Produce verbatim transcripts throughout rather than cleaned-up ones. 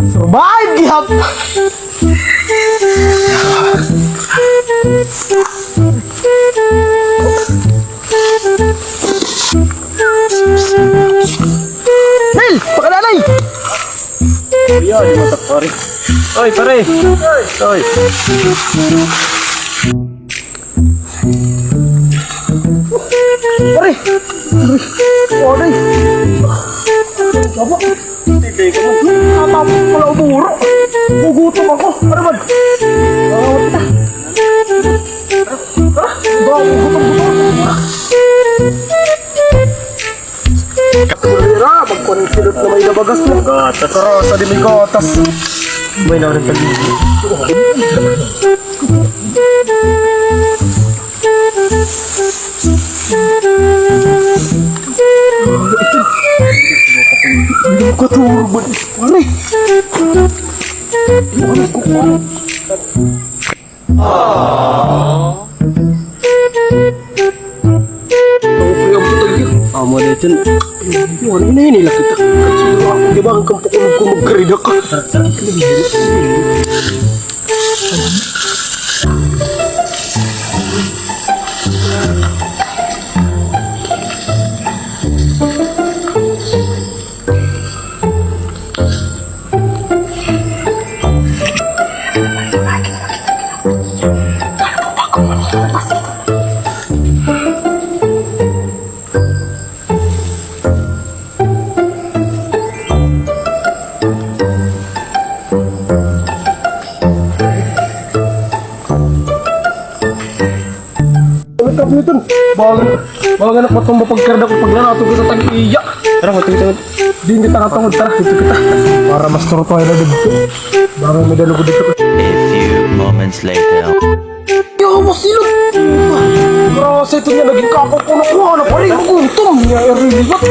Survive gihap! Nel! Pakadalay! Iya, di matak, pare. Oy, pare! Oy! Pare! Pare! Apa? Hindi ko man. Apa? Wala, uburo. Gugutom ako. Ano man? Ah, wala kita. Tara, tara. Ba, gutom, gutom. Tara, magkuha ng silot na may nabagas mo. Gatas. Tara, sa di may gatas. May narin pag- Katurban, pare. Amo na ito. Ano ini, ini laki ta. Di ba an kampo ko magkarida ka? Ano ka, Piton? Bahala na. Bahala na, patong mapagkarda ko, paglarato kita tag-iya. Tara, matawid, tawid. Di, di, tanga, tungod, tara, dito kita. Para mas turutay na dito. Baka may dalo ko dito. A few moments later. Yo, mas silot. Grasa ito niya, naging kakukuno ko, ano, pare, maguntom niya, eh, really, what?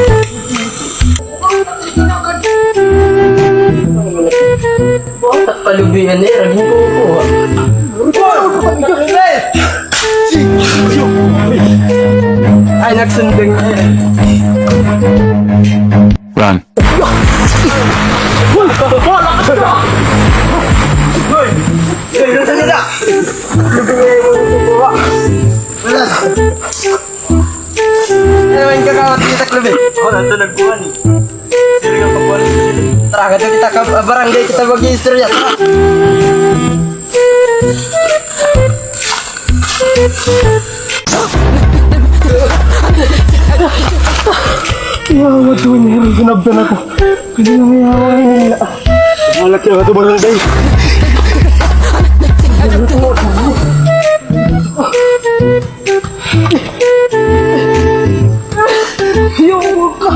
Botak palubihan eh, raging kukuha. Ay, nagsundang eh. Run. Hoy! Hoy! Hoy! Hoy! Hoy! Hoy! Ano man kakawat kita, Klube? Ako, nandun nagkuhan eh. Seryo ka, Paul? Tara, kadto kita ka barangay, kita mag-iistorya. Tara. Yawa, Junior, ginabdan ako. Ano nangyayari nila? Malat ka ito, barangay. Yawa ka.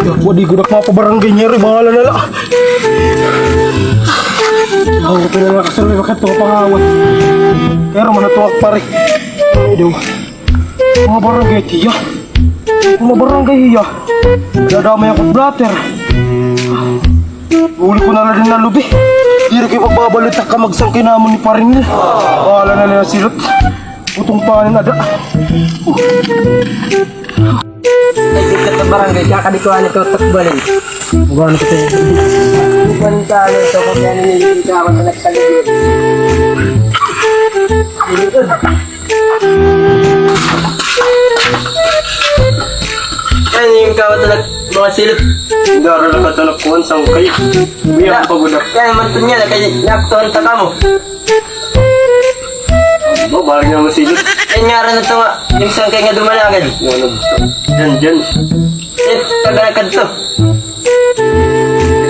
Ako, di ko na mapabarangay niya rin, bahala na la. Ako, pero nakasuloy, bakit ito pangawat? Pero manatuwak pa rin. Ay, daw. Mga barangay tiya. Mga barangay hiya. Nadamay ako, brother. Uli ko na la din na lubi. Diri kay magbabalita ka magsangkay namon ni Paring Nel. Bahala na nila silot. Utong panin ada. Ay, dito sa barangay, kakadikuhan ito, takbalin. Buwan ko ito. Buwan ka, ano ito, kung kaya nililita ako sa nagsaligid. Ano yung kawat na mga silot? Dara na ka talak kuwan, sangkay. Uy, ako pagudak. Kaya man ito niya, kaya nakatuhan ta ka mo. Ba, barang nga masilot. Kaya nga rin ito nga, yung sangkay nga dumalagan. Ano? Diyan, diyan. Eh, taga na kadto.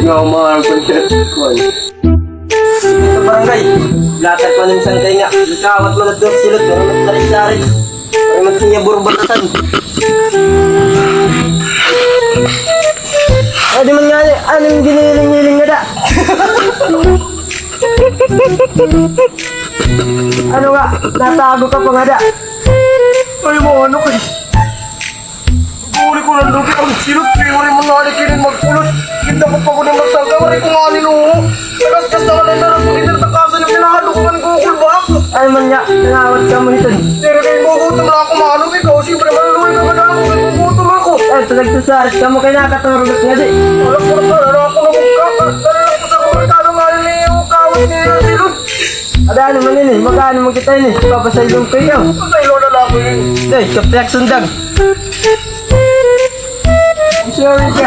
Nga, umahal ko niya. Kuwan. Dito barangay. Latag ko ng sangkay nga. Nakawat mo na ito, silot. Pero nagtarik-tarik. Ay, magsinya burbatasan. Ay, di man nga, ano yung giniling-giling nga da? Ano nga? Natago ka pa nga da? Ay, mo, ano kay? Uli ko lang lugi ang silot, pero rin mo nga ni kinin magpulot. Kita ko pa ko na magsangka, wari ko nga ni nuho. Nakaskas na ka na yung darap ko, hindi natakasan yung pinahalo ko ng Google ba ako? Ay man nga, nangawat ka mo ito. Pero kay gugutom na ako, mahalog ikaw, siyempre maluluwi ka madamo, kay gugutom ako. Ay, talagang Sir, kamo kay nakaturog nga di. Wala ko na, wala ko na, wala ko sa merkado nga ni, yung kawit ni Silon. Ada, ano man ini? Mag-ano man kita ini? Papasaylon ko iyo. Pasaylon na lang ko ini. Day, kapiyak sundag. Sorry ka.